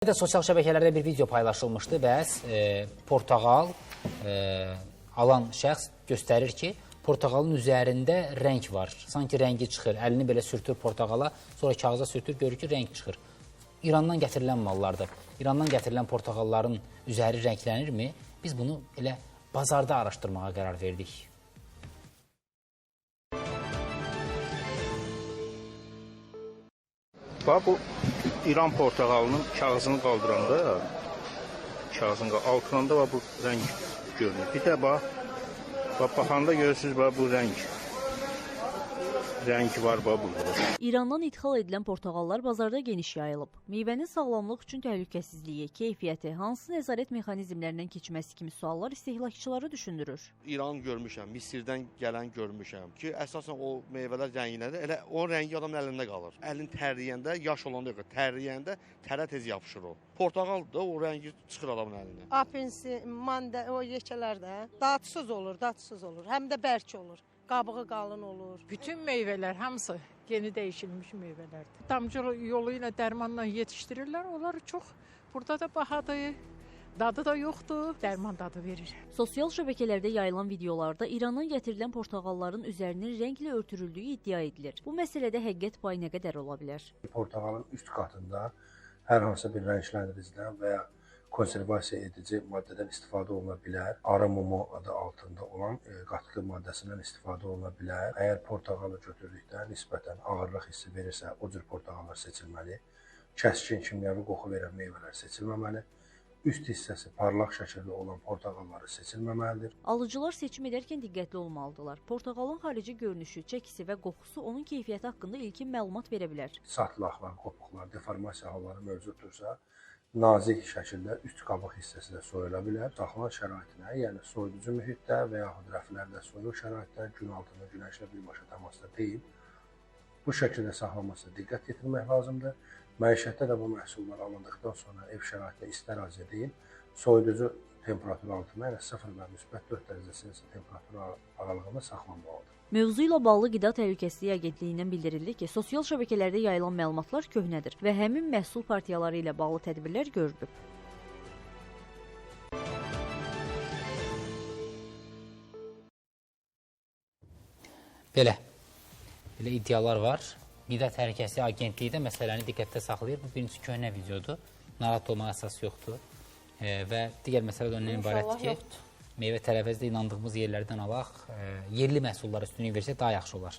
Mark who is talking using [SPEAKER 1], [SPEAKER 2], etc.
[SPEAKER 1] Bir də sosial şəbəkələrdə bir video paylaşılmışdı. Bəs portağal alan şəxs göstərir ki, portağalın üzərində rəng var. Sanki rəngi çıxır. Əlini belə sürtür portağala, sonra kağıza sürtür, görür ki, rəng çıxır. İrandan gətirilən mallardır. İrandan gətirilən portağalların üzəri rənglənirmi? Biz bunu elə bazarda araşdırmağa qərar verdik.
[SPEAKER 2] Bax bu İran portağalının kağızını qaldıranda, kağızın altında bax bu rəng görünür. Bir də bax, baxanda görürsünüz bax bu rəng. Rəng var bax burada.
[SPEAKER 3] İrandan idxal edilən portağallar bazarda geniş yayılıb. Meyvənin sağlamlıq üçün təhlükəsizliyi, keyfiyyəti, hansı nəzarət mexanizmlərindən keçməsi kimi suallar istehlakçıları düşündürür.
[SPEAKER 4] İran görmüşəm, Misirdən gələn görmüşəm ki, əsasən o meyvələr rənginədir. Elə o rəngi adamın əlində qalır. Əlin tərləyəndə, yaş olanda yox, tərləyəndə tərə tez yapışır o. Portağal da o rəngi çıxır adamın əlinə.
[SPEAKER 5] Apelsin, manda, o yekələr də dadsız olur, dadsız olur. Həm də bərk olur. Qabığı qalın olur.
[SPEAKER 6] Bütün meyvələr hamısı geni dəyişilmiş meyvələrdir. Damcı yolu ilə dərmanla yetişdirirlər. Onlar çox burada da bahadır, dadı da yoxdur, dərman dadı verir.
[SPEAKER 3] Sosial şəbəkələrdə yayılan videolarda İrandan gətirilən portağalların üzərinin rənglə örtürüldüyü iddia edilir. Bu məsələdə həqiqət payı nə qədər ola bilər?
[SPEAKER 7] Portağalın üst qatında hər hansı bir rəngləndiricidən və ya konservasiya edici maddədən istifadə oluna bilər. Arı mumu adı altında olan qatqı maddəsindən istifadə oluna bilər. Əgər portağalı götürdükdə nisbətən ağırlıq hissi verirsə, o cür portağallar seçilməli. Kəskin kimyəvi qoxu verən meyvələr seçilməməli. Üst hissəsi parlaq şəkildə olan portağalları seçilməməlidir.
[SPEAKER 3] Alıcılar seçim edərkən diqqətli olmalıdırlar. Portağalın xarici görünüşü, çəkisi və qoxusu onun keyfiyyəti haqqında ilkin məlumat verə bilər.
[SPEAKER 7] Satlaqlar, qopuqlar, deformasiya halları mövcuddursa, nazik şəkildə üst qabıq hissəsi də soyula bilər. Saxlama şəraitinə, yəni soyuducu mühitdə və yaxud rəflərdə soyuq şəraitdə, gün altında günəşlə birbaşa təmasda deyil. Bu şəkildə saxlamasına diqqət yetirmək lazımdır. Məişətdə də bu məhsullar alındıqdan sonra ev şəraitində isti ərazidə deyil, soyuducu temperatur altında, yəni 0 və müsbət 4 dərəcə Selsi temperatur aralığında saxlanmalıdır.
[SPEAKER 3] Mövzu ilə bağlı Qida Təhlükəsizliyi Agentliyindən bildirildi ki, sosial şəbəkələrdə yayılan məlumatlar köhnədir və həmin məhsul partiyaları ilə bağlı tədbirlər görülüb.
[SPEAKER 1] Belə iddialar var. Qida Təhlükəsizliyi Agentliyi də məsələni diqqətdə saxlayır. Bu birincisi köhnə videodur. Narahat olmağa əsas yoxdur. Və digər məsələ də ondan ibarətdir ki, meyvə tərəvəzdə inandığımız yerlərdən alaq, yerli məhsullara üstünlük versək daha yaxşı olar.